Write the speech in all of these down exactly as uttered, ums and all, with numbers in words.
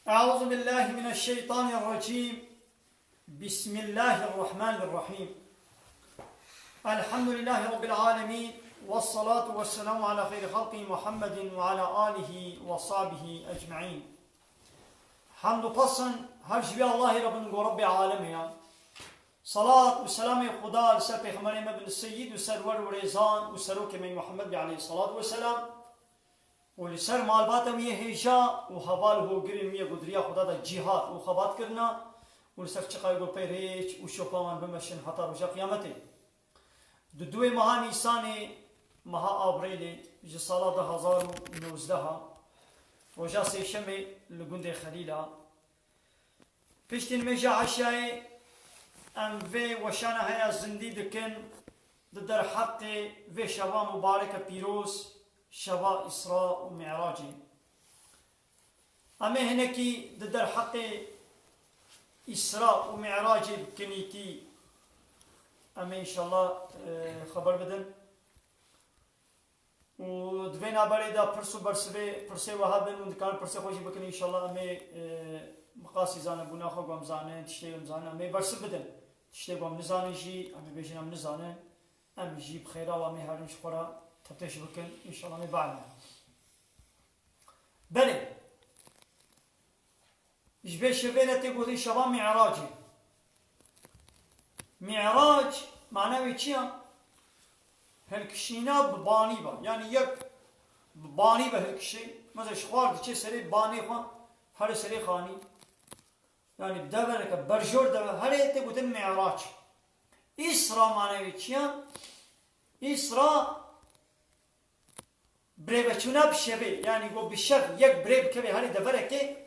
أعوذ بالله من الشيطان الرجيم. بسم الله الرحمن الرحيم. الحمد لله رب العالمين، والصلاة والسلام على خير خلقه محمد وعلى آله وصحبه أجمعين. Hemd û pesin her ji vê Allahê re bin ku Rebbê alemê ye. Salat û selamê Xuda li ser Pêxemberê me bin Seyyid û Serwer û Rêzan û Serokê me Muhammed be aleyhissalatu vesselam. û li ser malbata wî yê hêja û heval hogirên wî yê ku di riya Xuda de cîhad û xebat kirina û li ser çiqayê ku pey rêç û şopa wan bimeşin heta roja Qiyametê. Di duê meha Nîsanê, meha Abrêlê ji sala du hazar û nozdeh, roja Sêşemê li gundê Xelîla, Piştî nimêja eşyayê em vê weşana heya zindî dikin di derheqê vê şeva mubareke pîroz, şeva Îsra û Mi'racê. Em ê hinekî di derheqê Îsra û Mi'racê bi kinîtî em ê înşallah, e, xeber bidin. Û di vê navberê de pirs û bersivê, pirsê we hebin, hûn dikarin pirsê xwe jî bikin, înşallah em ê, e, miqasî zanebûna xwe ku em zanin, tiştê em zanin, em ê bersiv bidin. Tiştê ku em nizanin jî, em ê bêjin em nizanin, em jî bi xêra we em ê herin ji xwe re teptêş bikin, înşallah em ê bielîmin. Belê. Ji vê şevê re tê gotin şeva Mi'racê. Mi'rac mana wê çi ya? Hilkişîna bi banî be. Yanî yek bi banî be hilkişê. Mesela ji xwar diçe serê banê xwe, herê serê xanî. Yanî bi devereke berjor de be, herê tê gotin Mi'rac. Îsra mana wê çi ya? Îsra Birêveçûna bi şevê, yanî ku bi şev yek birê bikeve herî deverekê,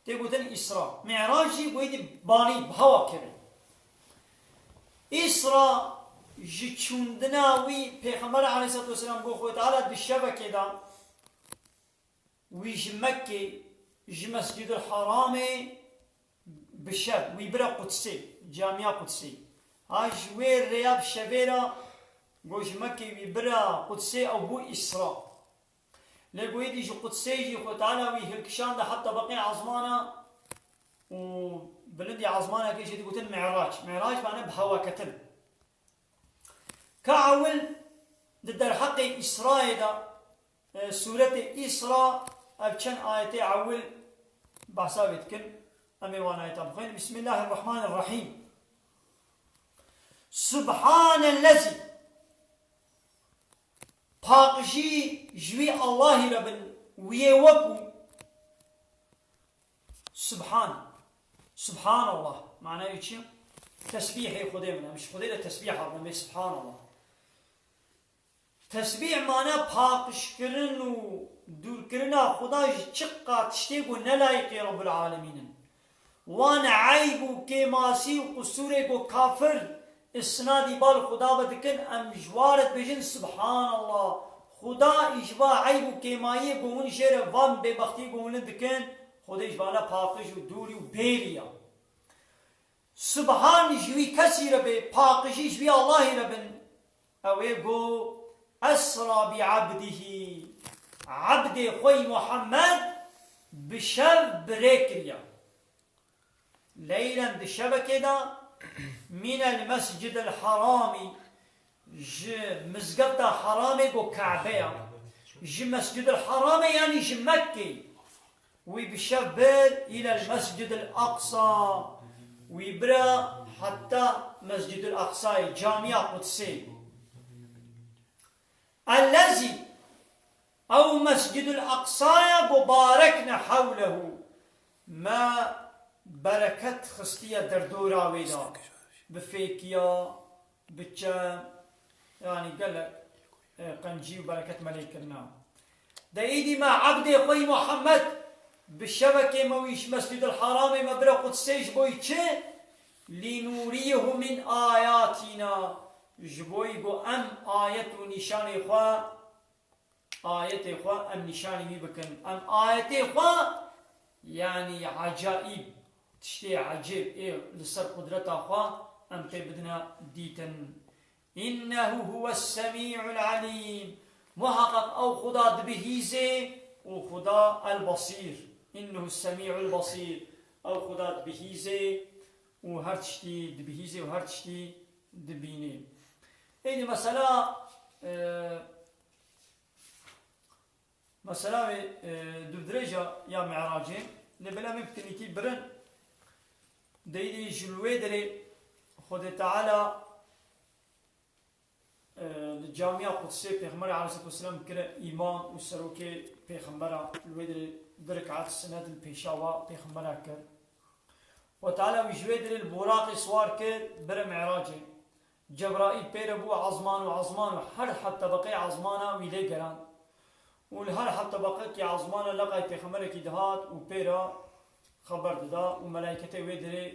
tê gotin Îsra. Mi'rac jî ku êdî banî bi hewa bikeve. Îsra ji çûndina wî Pêxember aleyhisselatu vesselam ku Xwedê Teala di şevekê de wî ji Mekkê, ji Mescîdul Haramê bi şev wî bira Qudsê, Camiya Qudsê. Ha ji wê rêya bi şevê re ku ji Mekkê wî bira Qudsê ew bû Îsra. Lê ku êdî ji Qudsê jî Xwedê Teala wî hilkişande heta beqê ezmana û bilindî ezmanekê jê digotin Mi'rac. Mi'rac mane bi hewa ketin. Ka ewil di derheqê Îsrayê de, e, sûretê Îsra, ev çend ayetê ewil behsa wê dikin. Em ê wan ayeta bixwînin. Bismillahirrahmanirrahîm. Subhanellezî. Paqijî ji wî Allahî re bin, wî yê wekû. Subhan. Subhanallah. Manayê çi? Tesbîhê Xwedê min. Em ji Xwedê re tesbîh hadin, em ê Subhanallah. Tesbîh mana paqijkirin û dûrkirina Xuda ji çiqa tiştê ku ne layîqê Rabbul Alemîn in. Wan eyb û kêmasî û qusûrê ku kafir isnadî bal Xuda ve dikin, em ji wa re dibêjin, Subhanallah. Xuda î ji va eyb û kêmayiyê ku hûn jê re van bêbextiyê ku hûn li dikin, Xwedê ji vana paqij û dûrî û bêrî ya. Subhan ji wî kesî re bê, paqijî ji wî Allahî re bin. Ew ê go, Esra bi ebdihî. Ebdê xwe yî Muhammed bi şev bi rê kiriya. Leylen di şevekê de, mînel Mescidil Haramî, ji mizgefta Haramê go Kabe ya, ji Mescidil Haramê yanî ji Mekkê, wî bi şev bir îlel Mescidil Aqsa, wî bira heta Mescidil Aqsayê, Camiya Qudsê. Ellezî, ew Mescidul Aqsaya ku barekne hewlehu, me bereket xistiye derdora wê de, bi fêkiya, bi çem, yanî gelek, e, qencî û bereket me lê kirina. De îdî me ebdê xwe yî Muhammed, bi şevekê me wî ji Mescîdil Haramê me bire Qudsê ji bo yî çi? Lînûrîhu min ayatîna, ji bo yî ku em ayet û nîşanê xwe, ayetê xwe em nîşanî wî bikin. Em ayetê xwe, yanî ecaîb, tiştê ecêb ê li ser qudreta xwe em pê bidine dîtin. Înnehu huwes semî'ul elîm. Muheqeq ew Xuda dibihîzê û Xuda El-Basîr. Innehu semî'ul basîr. Ew Xuda dibihîzê û her tiştî dibihîzê û her tiştî dibînê. Êdî mesela, e, mesela wê, e, dûvdirêja ya Mi'racê, lê bila em ê bi tinîtî birin, deydî ji li wê derê Xwedê Teala, e, li Camiya Qudsê Pêxemberê aleyhisselatu vesselam kire îmam û serokê pêxembera, li wê derê du rekat sinet li pêşa wa pêxembera kir. Xwedê Teala wî ji wê derê li Buraqê siwar kir, bire Mi'racê. Cebraîl pê re bû ezman û ezman û her heb tebeqê ezmana wî lê gerand. Û li her heb tebeqekî ezmana leqay pêxemberekî dihat û pê re xeber dida û melayketê wê derê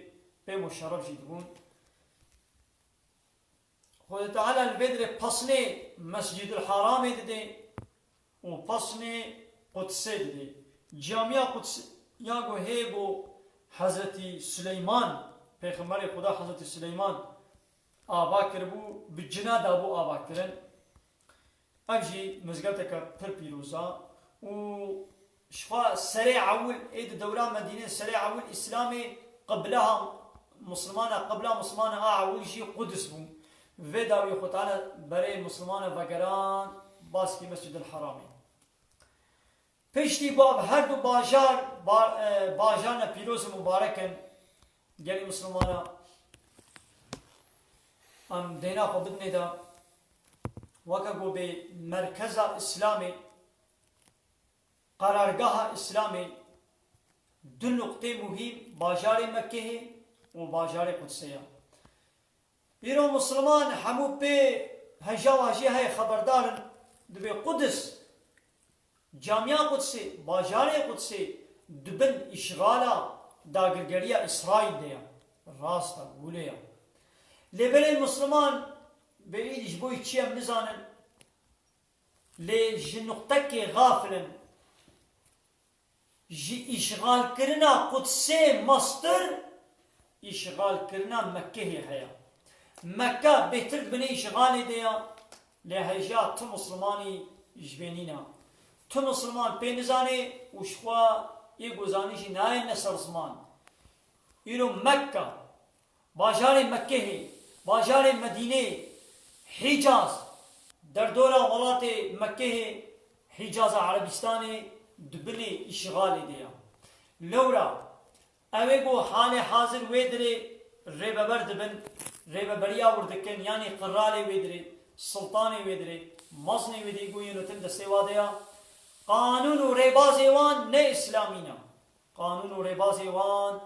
pê muşerref jî dibûn. Xwedê Teala li vê derê pesnê Mescîdul Haramê didê û pesnê Qudsê didê. Camiya Quds ya ku hê ku Hezretî Suleyman, Pêxemberê Xuda Hezretî Suleyman ava kiribû, bi cina dabû ava kirin. Ev jî mizgefteke pir pîroz e û jixwe serê ewil ê di dewra Medînê, serê ewil Îslamê qibleha Mislimana, qibla Mislimana a ewil jî Qudus bû. Vê dawî Xwedê Teala berê Mislimana vegeran baskî Mescîdil Heramê. Piştî ku ev her du bajar, ba-, e, bajarine pîroz û mubarek in, gelî Mislimana, em dêna xwe bidinê de, weke ku bê merkeza Îslamê, qerargeha Îslamê, du nuqtê muhîm bajarê Mekkehê û bajarê Qudsê ye. Îro Misliman hemû pê heja wajê heye xeberdar in, dibê Qudus, Camiya Qudsê, bajarê Qudsê di bin îşxala dagirgeriya Îsraîl de ye. Rast e, wile ye. Lê belê Misliman berî ji bo çi em nizanin, lê ji nuqtekê xafil in. Ji îşxalkirina Qudsê mestir îşxalkirina Mekkehê heye. Mekka bêhtir di binê îşxalê de ya, lê heja tu Mislimanî ji bê nîna. Tu Misliman pê nizanê û ji xwe yê ku zanî jî nayêne ser ziman. Îro Mekka, bajarê Mekkehê, bajarê Medînê, Hîcaz, derdora welatê Mekkehê, Hîcaza Erebîstanê di binê îşxalê de ya. Lewra, ew ê ku halê hazir wê dirê rêveber dibin, rêveberiya wir dikin, yanî qiralê wê dirê, sultanê wê dirê, meznê wê dirê ku yên tim destê wa de ya, qanûn û rêbazê wan ne îslamî ne. Qanûn û rêbazê wan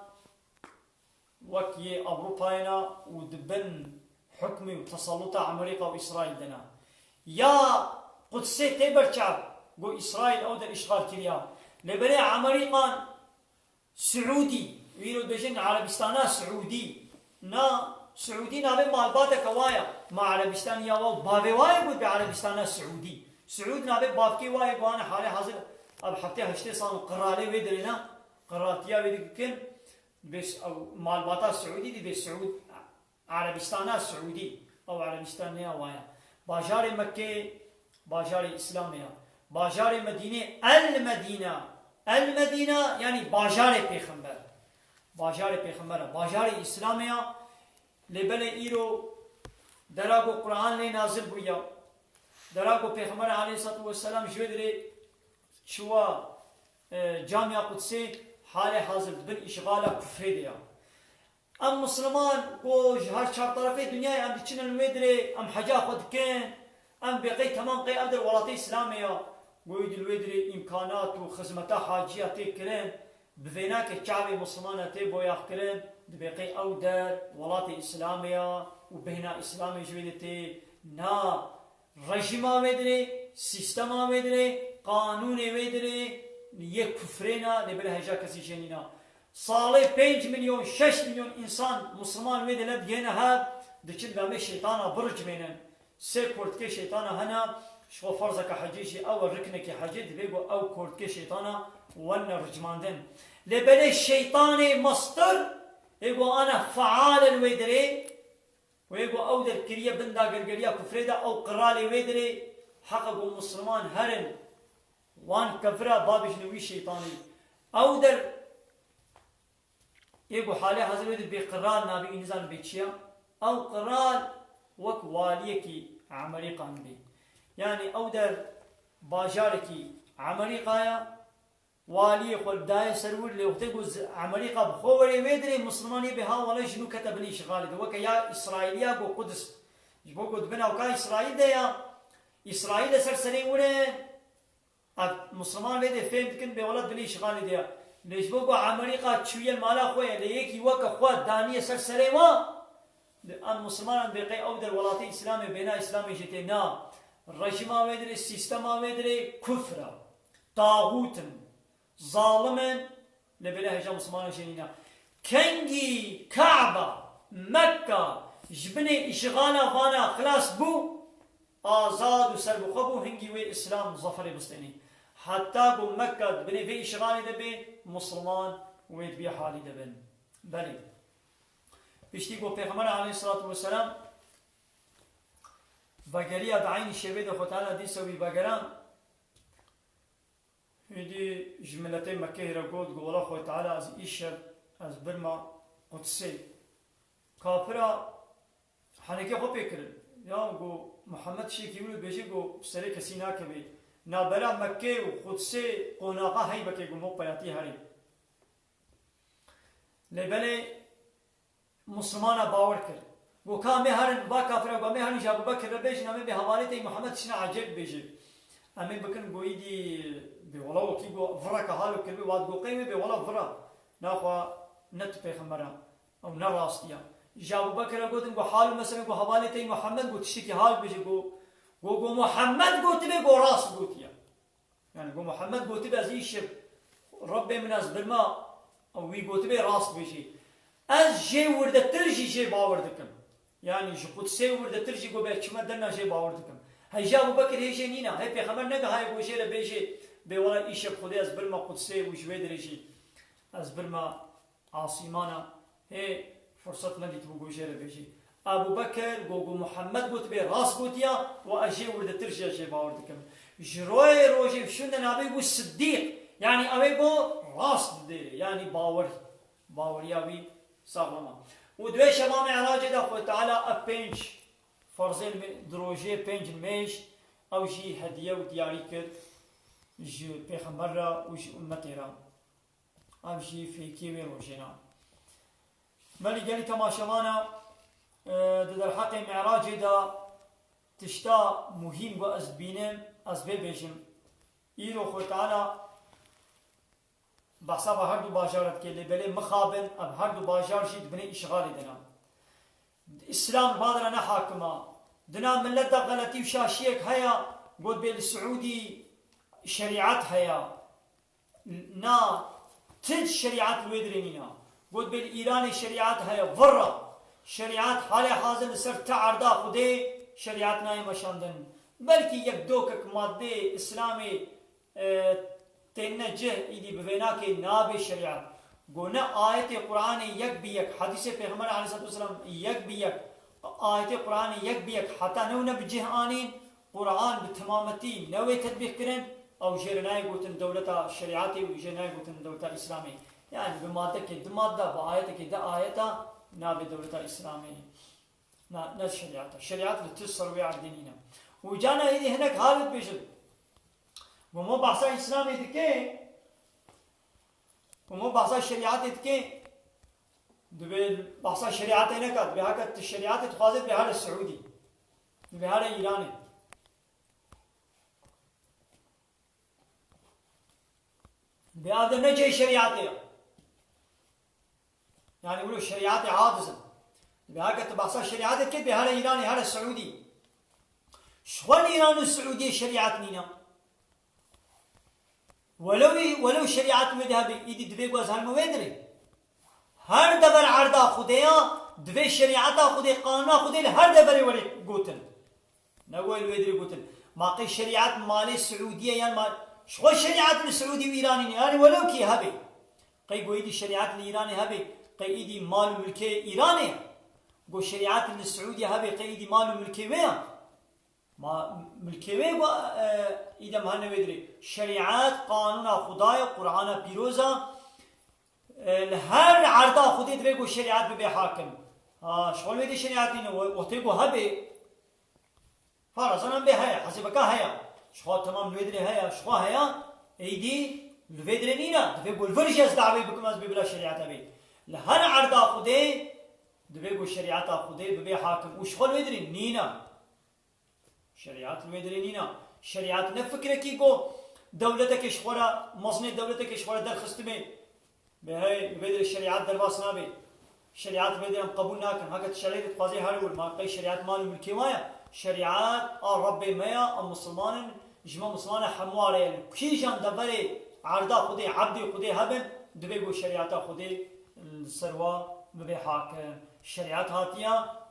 wek yê Ewropayê ne û di bin hukmê û teselluta Amerîka û Îsraîl de ne. Ya Qudsê tê ber çav, ku Îsraîl ew der îşxal kiriya. Lê belê Amerîkan Siûdî, îro dibêjin Erebîstana Siûdî. Na, Siûdî navê malbateke wa ye. Ma Erebîstan ya wa bavê wa ye ku dibê Erebîstana Siûdî. Siûd navê bavkê wa ye ku ane halê hazir ev heftê heştê sal qiralê wê dirê ne. Qiraltiya wê dikin. Dibê s-, ew malbata Siûdî dibê Siûd, Erebîstana Siûdî. Ew Erebîstan ne ya wa ye. Bajarê Mekkê, bajarê Îslamê ya. Bajarê Medînê, El Medîna. El Medîna, yanî bajarê pêxember. Bajarê pêxember e. Bajarê Îslamê ya. Lê belê îro dera ku Quran lê nazil bûya. Dera ku Pêxember aleyhissalatu vesselam ji wê dirê çiwa, e, Camiya Qudsê halê hazir di bin îşxala kufrê de ya. Em Misliman ku ji her çar terefê dinyayê em diçin li wê dirê, em heca xwe dikin, em bê qey temam qey ev der welatê Îslamê ya. Goyî di li wê dirê îmkanat û xizmeta haciya tê kirin, bi vênakê çavê Mislimana tê boyaxkirin, dibê qey ew der welatê Îslamê ya û bêhna Îslamê ji wê de tê. Na, rejîma wê dirê, sîstema wê dirê, qanûnê wê dirê yê kufrê ne, lê bila heja kesî jê nîna. Salê pênc milyon, şeş milyon însan Misliman wê dile digihêne hev, diçin demê şeytana biricmênin. Sê kurtkê şeytana hene, ji xwe ferzeke hecê jî ew e, riknekî hecê, divê ku ew kurtkê şeytana wenne ricmandin. Lê belê şeytanê mestir, ê ku ane feal in wê dirê, wê ku ew der kiriye bin dagirgeriya kufrê de, ew qiralê wê dirê, heqe ku Misliman herin, wan kefira babijne wî şeytanî. Ew der ê ku halê hazir wê de bê qral nabê, wî nizan bê çi ya. Ew qral wek waliyekî Emerîkan bê. Yanî ew der bajarekî Emerîka ya, waliyê xwe daye ser wir, lê wextê ku zi-, Emerîka bi xwe were wê dirê, Misliman yê bê ha wele ji nû kete bin îşxalê de. Weke ya Îsraîliya ku Quds. Ji bo ku di bin ewka Îsraîl de ya, Îsraîl de ser serê wir e, ev Misliman vê dê fêm dikin, bê wele di bin îşxalê de ya. Lê ji bo ku Emerîka çûye mala xwe ye, lê yekî weke xwe daniye ser serê wa, em Mislimanan bê qey ew der welatê Îslamê bêna Îslamê jê tê na. Rejîma wê dirê, sîstema wê dirê kufr e. Taxût in. Zalim in, lê belê hêja Mislimanan jê nîne. Kengî Ka'ba, Mekka, ji binê îşxala vana xilas bû, azad û serbixwe bû, hingî wê Îslam zeferê bistênî. Heta ku Mekka di binê vê îşxalê de bê, Misliman wê di vê halî de bin. Belê. Piştî ku Pêxember aleyhisselatu vesselam vegeriya di eynî şevê de Xwe Teala dîsa wî vegeran, Êdî ji miletê Mekkeyê re got, got, Wela Xwedê Teala ez îşev, ez birma Qudsê. Kafira henekê xwe pê kirin. Ya got, Muhammed tiştekî wilo dibêje, got, bi serê kesî nakeve. Nabera Mekkê û Qudsê qonaxa heybekê, got, mopeyatî herê. Lê belê Muslimana bawer kir. Got, ka em ê herin, ba kafira got, em ê herin ji Ebû Bekir re bêjin, em ê bê hevalê te yî Muhammed tiştine ecêb bêje. Em ê bikin, got, îdî bê wela wekî got, vireke halo kiribê, wat got, qey wê bê wela vira. Naxwe ne tu pêxember e. Ew ne rastî ye. Ji Ebû Bekir re gotin, got, halo mesele, got, hevalê te yî Muhammed, got, tiştekî hal bêje, got, got, got, Muhammed gotibê, got, rast gotiye. Yani, got, Muhammed gotibe, ez îşev Rebbê min ez birma, wî gotibe rast bêjî. Ez jê wirdetir jî jê bawer dikim. Yani, ji Qudsê wirdetir jî got, bê çima derna jê bawer dikim. Heyja Ebû Bekir hê jê nîne. Hê Pêxember negihaye ku jê re bêjê, bê wela îşev Xwedê ez birma Qudsê û ji wê dirê jî ez birma Asîmana hê furset nedîtibû ku jê re bêjî. Ebû Bekir got, got, Muhammed gotibê rast gotiya û ez jê wirdetir jî ez jê bawer dikim. Ji royê rojê şûnde nabê bû Siddîq. Yanî ew ê got rast didê. Yanî bawer, baweriya wî saxlem e. Û di wê şeva Mi'racê de Xwedê Teala ev pênc ferzên me-, di rojê pênc nimêj ew jî hediye û diyarî kir ji Pêxember re û ji ummetê re. Ev jî fêkê wê rojê ne. Belê gelî temaşevana, e, di derheqê Mi'racê de tişta muhîm ku ez dibînim, ez vê bêjim. Îro Xwedê Teala behsa ve her du bajar dike, lê belê mixabin, ev her du bajar jî di binê îşxalê de ne. Îslam li va de ne hakim e. Dina millet de xeletî û şaşiyek heye, got bê li Siûdî şerîet heye. Na, ti şerîet li wê dirê nîne. Got bê li Îranê şerîet heye, vir e. Şerîet halê hazir li ser ti erda Xwedê şerîet nayê meşandin. Belkî yek dokek maddeyê Îslamê, e, têne cih, îdî bi vênakê nabê şerîet. Got ne ayetê Qur'anê yek bi yek, hedîsê Pêxember aleyhisselatu vesselam yek bi yek, ayetê Qur'anê yek bi yek heta new ne bi cih anîn, Quran bi temametî newê tetbîq kirin, ew jê re nayê gotin dewleta şerîetê û jê nayê gotin dewleta Îslamê. Yani bi madekê di madde, bi ayetekê di ayeta nabê dewleta Îslamê. Na, ne şerîeta. Şerîet li tu ser wê erdê nîne. Û cana êdî hinek hal dibêjin. Ku mo behsa Îslamê dike, ku mo behsa şerîetê dike, dibê behsa şerîetê neka, dibê heke tu şerîetê dixwazê, dibê here Siûdî. Dibê here Îranê. Dibê ev de ne cihê şerîetê ye. Yani wilo şerîetê aciz in. Dibê heke tu behsa şerîetê dikê, dibê here Îranê, here Siûdî. Ji xwe li Îran û Siûdiyê şerîet nîne. Welew, welew şerîet wê de hebe, îdî divê ku ez helme wê dirê. Her dever erda Xwedê ya, divê şerîeta Xwedê, qanûna Xwedê li her deverê were gotin. Ne wê li wê dirê gotin. Ma qey şerîet malê Siûdiyê yan mal, ji xwe şerîet li Siûdî û Îranê ne. Yanî welew kî hebe. Qey ku îdî şerîet li Îranê hebe, qey îdî mal û milkê Îranê ye. Ku şerîet li Siûdiyê hebe, qey îdî mal û milkê wê ye. Ma milkê wê ku, e, îdem hene wê dirê. Şerîet, qanûna Xuda ye, Qur'ana pîroz e. E, li her erda Xwedê divê ku şerîet bibe hakim. Ha, ji xwe li wê dirê şerîet nîne, we-, wextê ku hebe, farazanan bê heye, hesêbeka heye. Ji xwe temam li wê dirê heye, ji xwe heye, êdî li vê dirê nîne. Divê ku li vir jî ez dawê bikim, ez bê bila şerîeta bê. Li her erda Xwedê divê ku şerîeta Xwedê bibe hakim. Û ji xwe li wê dirê nîne. Şerîet li wê dirê nîne. Şerîet ne fikrekî ku dewletekê ji xwe re, mezinê dewletekê ji xwe re derxistibê. Bê hey, li vê dirê şerîet derbas nabe. Şerîet li vê dirê em qebûl nakin. Heke tu şerê dixwazê her wir, ma qey şerîet mal û milkê we ye? Şerîet a Rebbê me ye, em misilman in, ji me misilman e hemû are ye. Li kîjan deverê erda Xwedê, ebdê Xwedê hebin, divê ku şerîeta Xwedê li ser wa bibe hakim. Şerîet hatiye,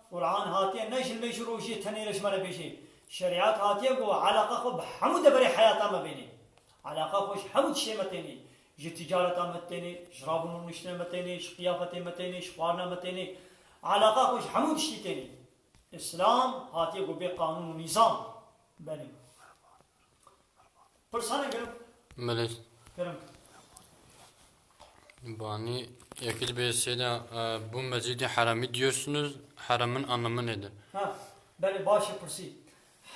Qur'an hatiye, ne ji limêj û rojiyê tenê re ji me re bêjê. Şerîet hatiye ku eleqa xwe bi hemû deverê heyata me bênê. Eleqa xwe ji hemû tiştê me tênê. Ji ticareta me tênê, ji rabûn û rûniştinê me tênê, ji qiyafetê me tênê, ji xwarina me tênê. Eleqa xwe ji hemû tiştî tênê. Îslam hatiye ku bê qanûn û nîzam. Belê. Pirsan e, gerek. Belê. Kerem. Bani, yekî dibê sêda, e, bu Mescid-i Haram'ı diyorsunuz, haramın anlamı nedir? Ha, belê, baş e pirsî.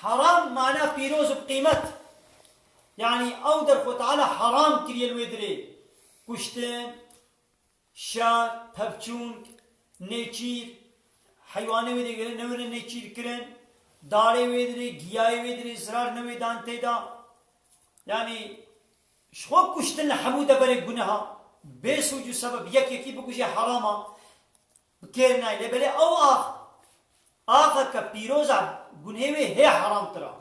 Haram mana pîroz û bi qîmet. Yanî ew der Xwe Teala haram kiriye li wê dirê. Kuştin, şer, pevçûn, nêçîr, heywanê wê dê ne wêne nêçîr kirin, darê wê dirê, giyayê wê dirê, zirar ne wê dan tê de. Yanî ji xwe kuştin li hemû deverê guneha, bê sûc û sebeb yek yekî bikuje herama, bi kêr nayê. Lê belê ew ax, axeke pîroz e, gunhê wê hê heramtir e.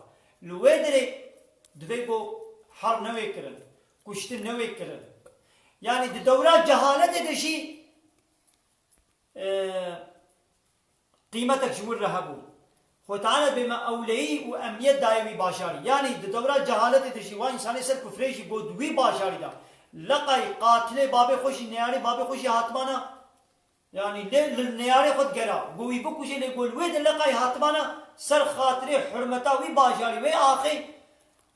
Li wê dirê divê ku herb newê kirin, kuştin newê kirin. Yanî di dewra cehaletê de jî, e, qîmetek ji wir re hebû. Xwe Teala bê me ewleyî û emniyet dayê wî bajarî. Yanî di dewra cehaletê de jî wa însanê ser kufrê jî got wî bajarî de. Leqay qatilê babê xwe jî, neyarê babê xwe jî hatibana. Yanî lê li neyarê xwe digera. Got wî bikujê lê got li wê de leqay hatibana ser xatirê hurmeta wî bajarî, wê axê,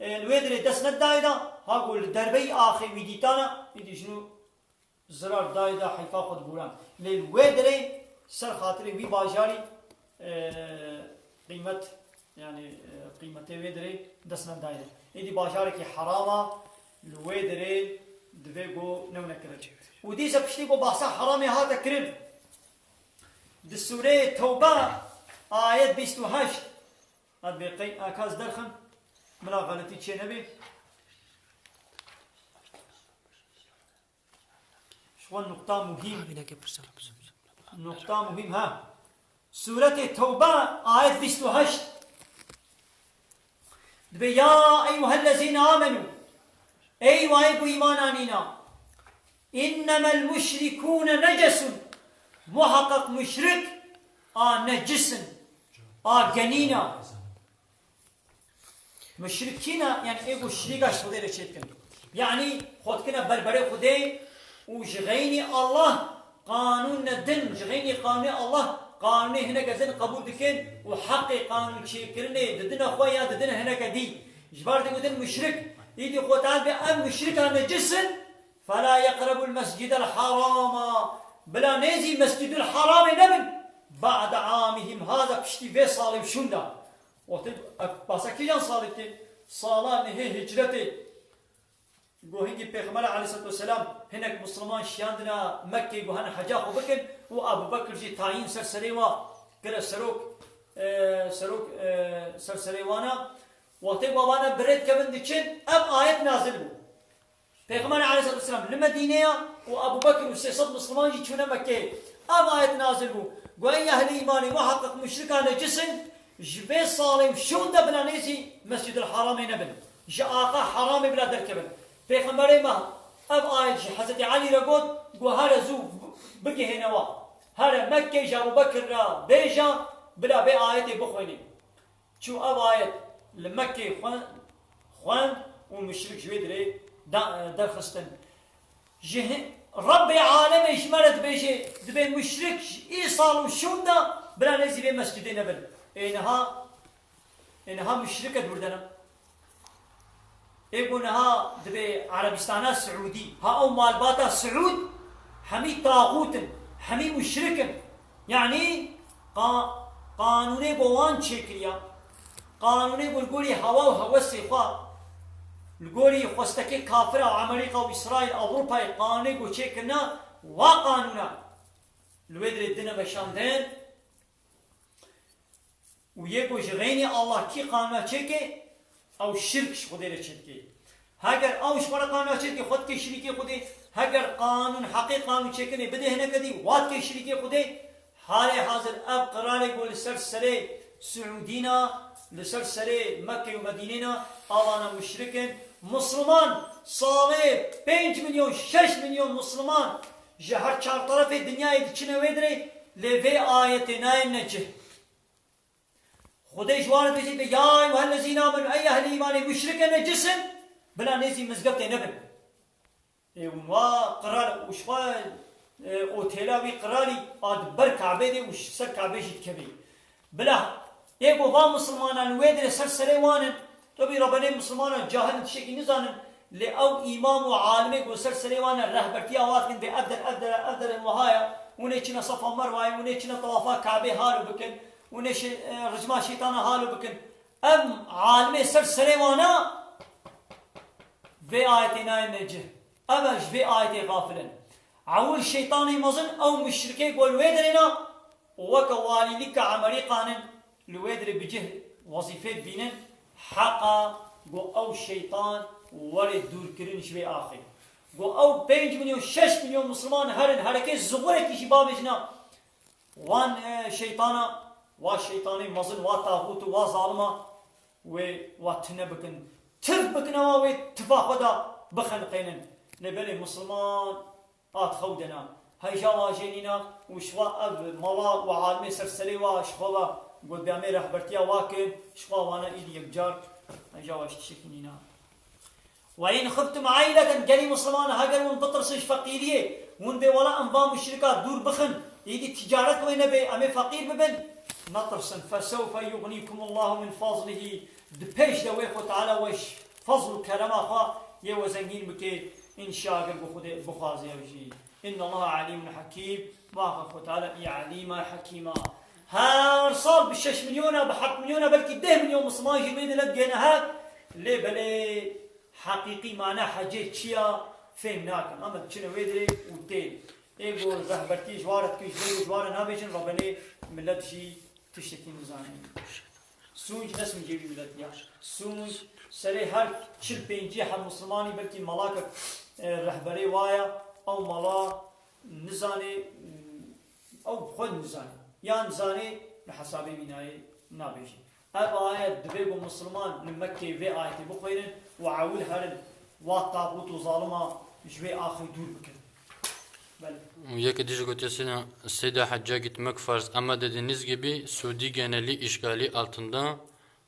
e, li wê dirê dest nedayê de, ha got li derbeyî axê wî dîtana, îdî jin û zirar dayê de heyfa xwe dibûran. Lê li wê dirê ser xatirê wî bajarî, e, qîmet, yanî, e, qîmetê wê dirê dest nedayê de. Êdî bajarekî herama li wê dirê divê ku newne kirin. Û dîsa piştî ku bahsa heramê hate kirin, di sûreyê Tewbe ayet bîst û heşt, ez bê qey, a, ka ez derxim, bila xeletî çê nebê. Ji xwe nuqta muhîm. Vînekê pirsan. Nuqta muhîm, ha. Sûretê Tewbe, ayet bîst û heşt. Dibê, "Ya eyyuhellezîne amenû." Ey wayê ku îman anîna. "İnnemel muşrikûne necesun." Muhaqqeq muşrik a necis in. A genîn a. Muşrikîna, yanî ê ku şirîka ji Xwedê re çêdikin. Yanî xwe dikine berberê Xwedê û ji xeynî Allah qanûne din, ji xeynî qanûnê Allah qanûnê hineke din qebûl dikin û heqê qanûn çêkirinê didine xwe ya didine hineke dî. Ji ber digotin muşrik, îdî Xwe Teala bê em muşrika necis in, "Fela yeqrebul mescidel harama." Bila nêzî Mescidul Haramê nebin. "Ba'de amihim haza", piştî vê salê û şûnda. Wextê ev basa kîjan salê dike? Sala nehê hicretê. Go hingî Pêxember aleyhisselatu vesselam hinek Misliman şiyandina Mekkê, go hene heca xwe bikin û Ebu Bekir jî tayîn ser serê wa kire serok, e, serok, e, ser serê wana. Wextê ku wana bi rê dikevin diçin, ev ayet nazil bû. Pêxember aleyhisselatu vesselam li Medînê ya û Ebu Bekir û sê sed Misliman jî çûne Mekkeyê. Ev ayet nazil bû. Got, "Ey ehlî îmanê, muheqeq muşrika necis in, ji vê salê û şûnde bila nêzî Mescîdil Haramê nebin. Ji axa Haramê bila derkevin." Pêxemberê me ev ayet ji Hezretî Elî re got, got, "Here zû bigihêne wa. Here Mekkeyê ji Ebu Bekir re bêje, bila vê ayetê bixwêne." Çû ev ayet li Mekkê xwe-, xwend û muşrik ji wê dirê da-, derxistin. Ji hi-, Rebbê alemê ji me re dibêje, dibê muşrik ji îsal û şûn de bila nêzî vê mescidê nebin. Ê niha Ê niha muşrik e dûr de ne. Ê ku niha dibê Erebistana Siûdî, ha ew malbata Siûd, hemî taxût in, hemî muşrik in. Yanî qa-, qanûnê ku wan çêkiriya, qanûnê ku li gorî hewa û hewesê xwe, li gorî xwestekê kafira û Amerîka û Îsraîl, Ewropayê qanûnê ku çêkirina, wa qanûna li wê dirê dine meşandin. Û yê ku ji xeynî Allah kî qanûna çêke, ew şirk ji Xwedê re çêdike. Heger ew ji xwe re qanûna çêdike, xwe dike şirîkê Xwedê. Heger qanûn heqê qanûn çêkirinê bidê hineke dî, wa dike şirîkê Xwedê. Halê hazir ev qirarê ku li ser serê Siûdîna, li ser serê Mekke û Medînêna, avana muşrik in. Musliman, salê pênc milyon, şeş milyon Musliman ji her çar terefê dinyayê diçine wê dirê, lê vê ayetê nayêne cih. Xwedê ji wan re dibêje, "Ya eyyuhellezîne amenu", ey ehlî îmanê, muşrike necis in, bila nêzî mizgeftê nebin. Ê, hûn wa qirar û ji xwe, e, otêla wî qirarî a di ber Kabê de û ji ser Kabê jî dikevê. Bila ê ku va misilmanan li wê dirê ser serê wan in, tabî rebenê misilmanan cahil in, tiştekî nizanin, lê ew îmam û alimê ku ser serê wan e, rehbertiya wa dikin, bê ev der, ev der, ev der in wiha ye, hûn ê çine Safa Merwayê, hûn ê çine tewafa Kabê halo bikin, hûn ê şê-, e, ricma şeytana halo bikin. Ev alimê ser serê wan e, vê ayetê nayêne cih. Ev e ji vê ayetê xafil in. Ewil şeytanê mezin ew muşrikê ku li wê dirê ne û weke walîlîka Emerîkan in, li wê dirê bi cih wezîfê dibînin, heqa ku ew şeytan were dûrkirin ji vê axê. Ku ew pênc milyon, şeş milyon misilman herin, herekê zixurekî jî bavêjina wan, e, şeytana, wa şeytanê mezin, wa taxût û wa zalima wê wa tune bikin. Tif bikin, ewa wê tifa xwe de bixeniqênin. Lê belê misilman a di xew de ne. Heyja wa jê nîna û ji xwe ev mala û alimê ser serê wa ji xwe ve got, bê em ê rehbertiya wa kin, ji xwe wana îdî yekcar heyja wa ji tiştekî nîna. "Ve in xiftum aîleten", gelî misilman, heger hûn bitirsin ji feqîriyê, hûn bê wela em va muşrika dûr bixin, îdî ticaret wê nebe, em ê feqîr bibin, netirsin. "Fesewfe yugnîkumullahu min fazlihi", di pêş de wê Xwe Teala we ji fazl û kerema xwe yê we zengîn bike, înşa eger bi Xwedê bixwaze ew jî. "Innallaha alîmun hakîm", muhaqqeq Xwe Teala î alîma, hekîma. Her sal bi şeş milyona, bi heft milyona, belkî deh milyon misilman jî wê dile digihêne hev, lê belê heqîqî mana hecê çi ya fêm nakin. Ama diçine wê dirê û tê. Ê ku rehbertî ji wa re dikin, ji wê ji wa re nabêjin, rebenê milet jî tiştekî nizane. Sûc ne sûcê wî milet ya. Sûc serê her çil pêncî heb misilmanî belkî malakek, e, rehberê wa ya, ew mala nizane, ew xwe nizane. Yan zanê li hesabê wî nayê nabêjin. Ev ayet divê ku misilman li Mekkê vê ayetê bixwênin û ewil herin wa taxût û zalima ji wê axê dûr bikin. Belê. Yeke dî jî gotiye, Seyda, Seyda, hacca gitmek farz ama dediğiniz gibi Suudi geneli işgali altında,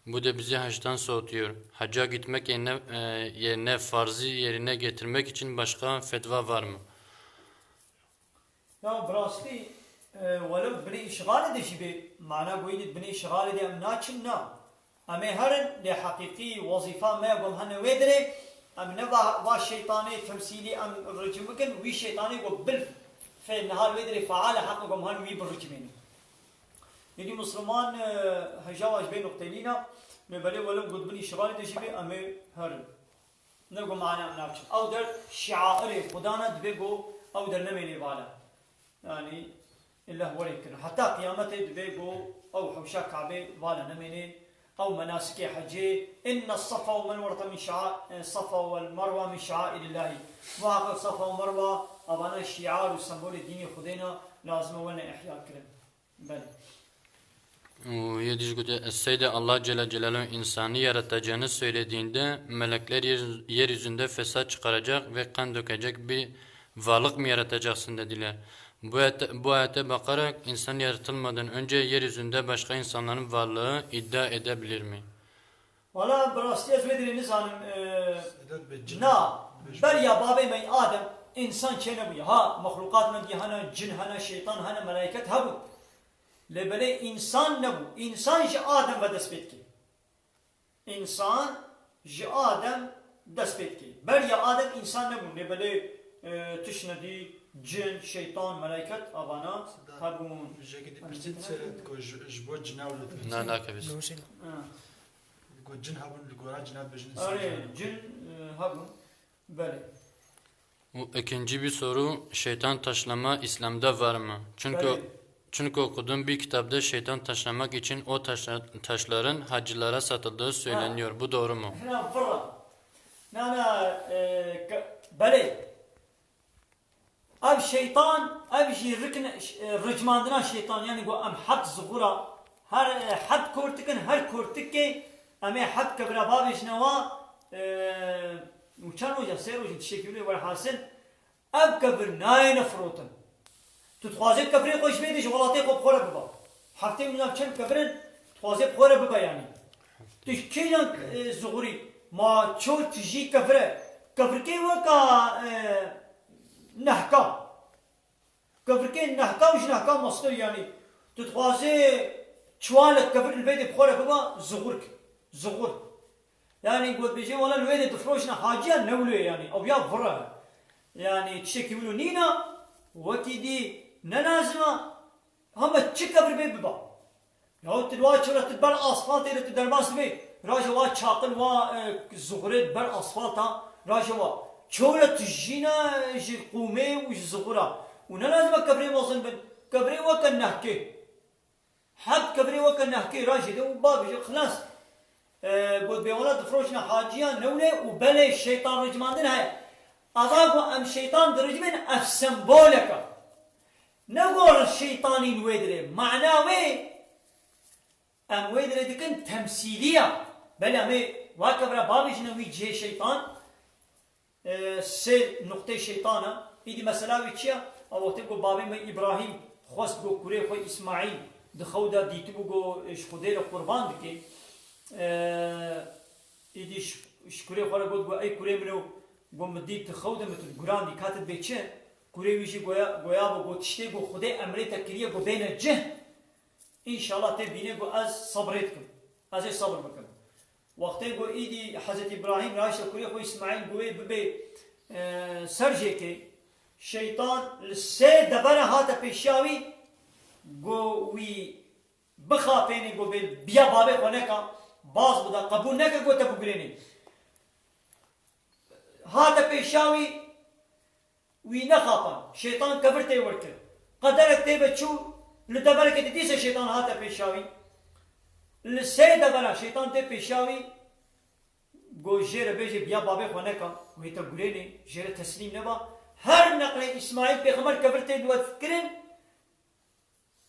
bu da bizi haçtan soğutuyor. Hacca gitmek yerine, e, yerine farzı yerine getirmek için başka fetva var mı? Ya bi rastî, e, welew binê îşxalê de jî bê, mana goyî de binê îşxalê de em naçin, na. Em ê herin, lê heqîqî wezîfa me ya ku em hene wê dirê, em ne va, va şeytanê temsîlî em ricim bikin, wî şeytanê ku bil fê niha li wê dirê feal e, heqe ku em herin wî biricimênin. Yekî Musliman, e, hejawa ji vê nuqteyê nîna, lê belê welew ku di bin îşxalê de jî bê, em ê herin. Ne ku mana em naçin. Ew der şiairê Xudan e, divê ku ew der nemênê vala. Yanî, illa werê kirin. Heta qiyametê divê ku ew hewşa Kabê vala nemênê. Ew menasikê hecê, inne safa wal merwete min şa-, e, safa wal merwa min şairillahî. Muhaqqeq Safa û Merwa, evana şiar û sembolê dînê Xwedê ne, lazim e wene ihya kirin. Belê. Û yê dî jî gotiye, Seyde, Allah Celle Celaluhu insanı yaratacağını söylediğinde melekler yer-, yeryüzünde fesat çıkaracak ve kan dökecek bir varlık mı yaratacaksın dediler. Bu ayete, bu ayete bakarak insan yaratılmadan önce yeryüzünde başka insanların varlığı iddia edebilir mi? Wala bi rastî ez wê dirê nizanim, e, Sedat Bey, cin. Na, Bej- beriya babê me Adem însan çênebûye. Ha, mexlûqat me dî hene, cin hene, şeytan hene, melaiket hebû. Lê belê însan nebû. Însan ji Adem ve dest pê dike. Însan ji Adem dest pê dike. Beriya Adem însan nebûn. Lê belê, e, tişt nedî, cin, şeytan, melaiket, avana hebûn. Jekî dipirsit, e, ku ji, ji bo cina wilo dibêjin. Na, nake bîst. Ha. Ku cin hebûn, li gora cina dibêjin însan. Erê, cin, e, hebûn. Belê. Bu ikinci bir soru, şeytan taşlama İslam'da var mı? Çünkü Belê. Çünkü okuduğum bir kitapta şeytan taşlamak için o taşla-, taşların hacılara satıldığı söyleniyor. Bu doğru mu? Hina vira. Na, na, e, ke-, belê. Ev şeytan, ev jî rikne, e, ricmandina şeytan, yani ku em heb zixura, her, e, heb kortikin, her kortikê em ê heb kevira bavêjine wa, e, û çend roja, sê rojin tiştekî wilo werhasil, Ev kevir nayêne firotin. Tu dixwazê kevirê xwe ji vê de ji welatê xwe bi xwe re biba. Heftê û nîv çend kevir in, dixwazê bi xwe re biba yanî. Tu ji kê ne, e, zixurî? Ma çor tijî kevir e. Kevirkê weka, e, nehka. Kevirkê nehka û ji nehka mastir yanî. Tu dixwazê çuwalek kevir li vê de bi xwe re biba, zixur ki. Zixur. Yanî, gotbêjê wela li wê de difiroşine haciya ne wilo ye yanî. Ew ya vira. Yanî, tiştekî wilo nîna, wekî dî ne lazim e, hema çi kevir bê biba. Yahu tu li wa çi re tu ber asfaltê re tu derbas dibê, raje wa çaqil wa, e, zuxurê ber asfalta, raje wa. Çewre tu jîne ji qûmê û ji zuxura. Û ne lazim e kevirê mezin bin. Kevirê weke nehkê. Heb kevirê weke nehkê rajê de û bavêje, xilas. E, got bêwela difiroşine haciya newne û belê şeytan ricmandin heye. Ava ku em şeytan diricmin, ev sembolek e. Ne gor şeytanîn wê dirê. Mana wê, em wê dirê dikin temsîliya. Belê em ê wa kevira bavêjine wî cihê şeytan. E, sê nuqteyê şeytan e. Îdî mesela wî çi ye? A wextê ku babê me Îbrahîm xwest ku kurê xwe Îsmaîl di xew de dîtibû ku ji Xwedê re qurban dike. E, îdî ji, ji kurê xwe re got ku, "Ey kurê min o," ku min dît di xew de min tu guran dî, ka tu dibê çi? Kurê wî jî goya, goyabû ku tiştê ku Xwedê emrê te kiriye ku bêne cih. Înşallah tê bînê ku ez sebrê dikim. Ez ê sebr bikim. Wextê ku îdî Hezretî Îbrahîm rahişte kurê xwe Îsmaîl ku wê bibê, e, serjêkê, şeytan li sê devera hate pêşiya wî, ku wî bixapênê, ku bê biya babê xwe neka, baz bida, qebûl neke ku te bigurênê. Hate pêşiya wî, Wî nexapan. Şeytan kevir tê wir kir. Qederek tê ve çû, li deverekê de dîse şeytan hate pêşa wî. Li sê devera şeytan tê pêşa wî, got, "Jê re bêje, biya babê xwe neka, wê te gurênê, jê re teslîm neba." Her neqlê Îsmaîl pêxember kevir tê li we kirin,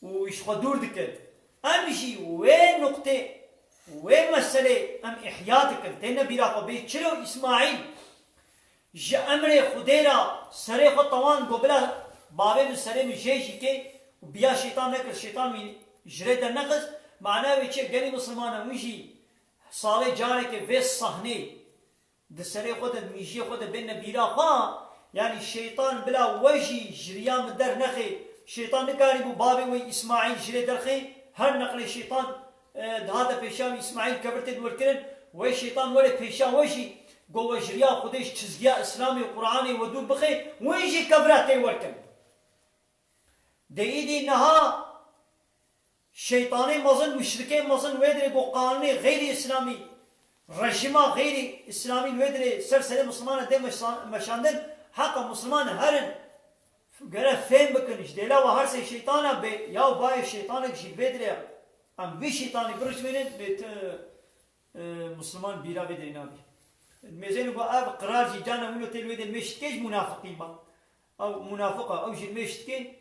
û ji xwe dûr dike. Em jî wê nuqtê, wê meselê em îhya dikin. Têne bîra xwe bê çilo Îsmaîl ji emrê Xwedê re serê xwe tawan got, "Bila bavê min serê min jê jî kê," û biya şeytan nekir, şeytan wî ji rê dernexist. Mana wê çi? Gelî misilman e, wî jî salê carekê vê sahnê Di serê xwe de, di mîjiyê xwe de bêne bîra xwe, yanî şeytan bila we jî ji riya min dernexê. Şeytan nikarîbû bavê wê Îsmaîl ji rê derxê. Her neqlê şeytan, e, dihate pêşa wî, Îsmaîl kevir tê diwirkirin. Wê şeytan were pêşa we jî, got we ji riya Xwedê, ji çizgiya Îslamê û Quranê we dûr bixê, wê jî kevira tê werkin. Dê îdî niha Şeytanê mezin, muşrikê mezin wê dirê got qanûnê xeyrî îslamî, rejîma xeyrî îslamî wê dirê ser serê misilmanan tê meşan-, meşandin, heqa misilman herin, gere fêm bikin, ji dêla we her sê şeytana bê, ya û bayê şeytanek jî vê dirê, em vî şeytanî biricmênin, bê tu, e, misilman bîra vê dirê nabî. Mêzênê got ev qirar jî cana wilo tê li wê de mêştikê ji munafiqî ma. Ew munafiq e, ew jî mêştikê,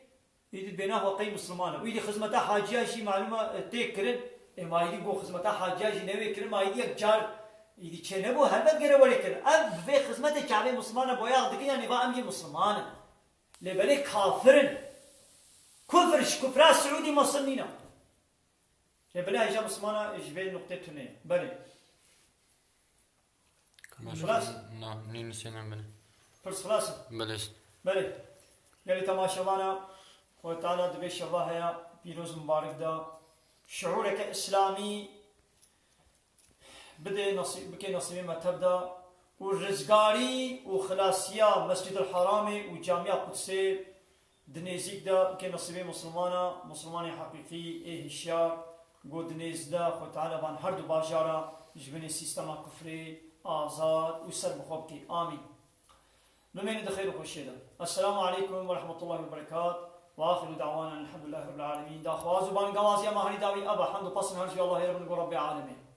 Îdî bêna xwe qey misilman e. Û îdî xizmeta haciya jî malûm e, tê kirin. Ê ma îdî got xizmeta haciya jî newê kirin, ma îdî yek car îdî çênebû, helbet gere were kirin. Ev vê xizmetê çavê misilman e, boyax dikin, yanî va em jî misilman in. Lê belê kafir in. Kufr ji kufra Siûdî mezin nîne. Lê belê hêja misilmana ji vê nuqtê tune ye. Belê. Xilas? Na, nî nisênan bine. Pirs xilas in? Belê. Belê. Gelê temaşevana, Xwedê Teala di vê şeva heya pîroz û mibarik de şiûreke îslamî bidê nasî-, bikê nasîbê me tev de û rizgarî û xilasiya Mescid el Haramê û Camiya Qudsê di nêzîk de bikê nasîbê Musulmana, Musulmanê heqîqî ê hişyar, ku di nêz de Xwe Teala van her du bajara ji binê sîstema kufrê azad û ser bi xwe bikê. Amîn. Bimêne di xêr û xweşiyê de. Esselamu aleykum ve rahmetullahi ve berekat. Ve axiru da'wana elhamdulillahi rabbil alemin. Daxwaz û bangawazî ema herî dawî eva, hemd û pesn her ji Allahê re bin ku Rabbê alemê.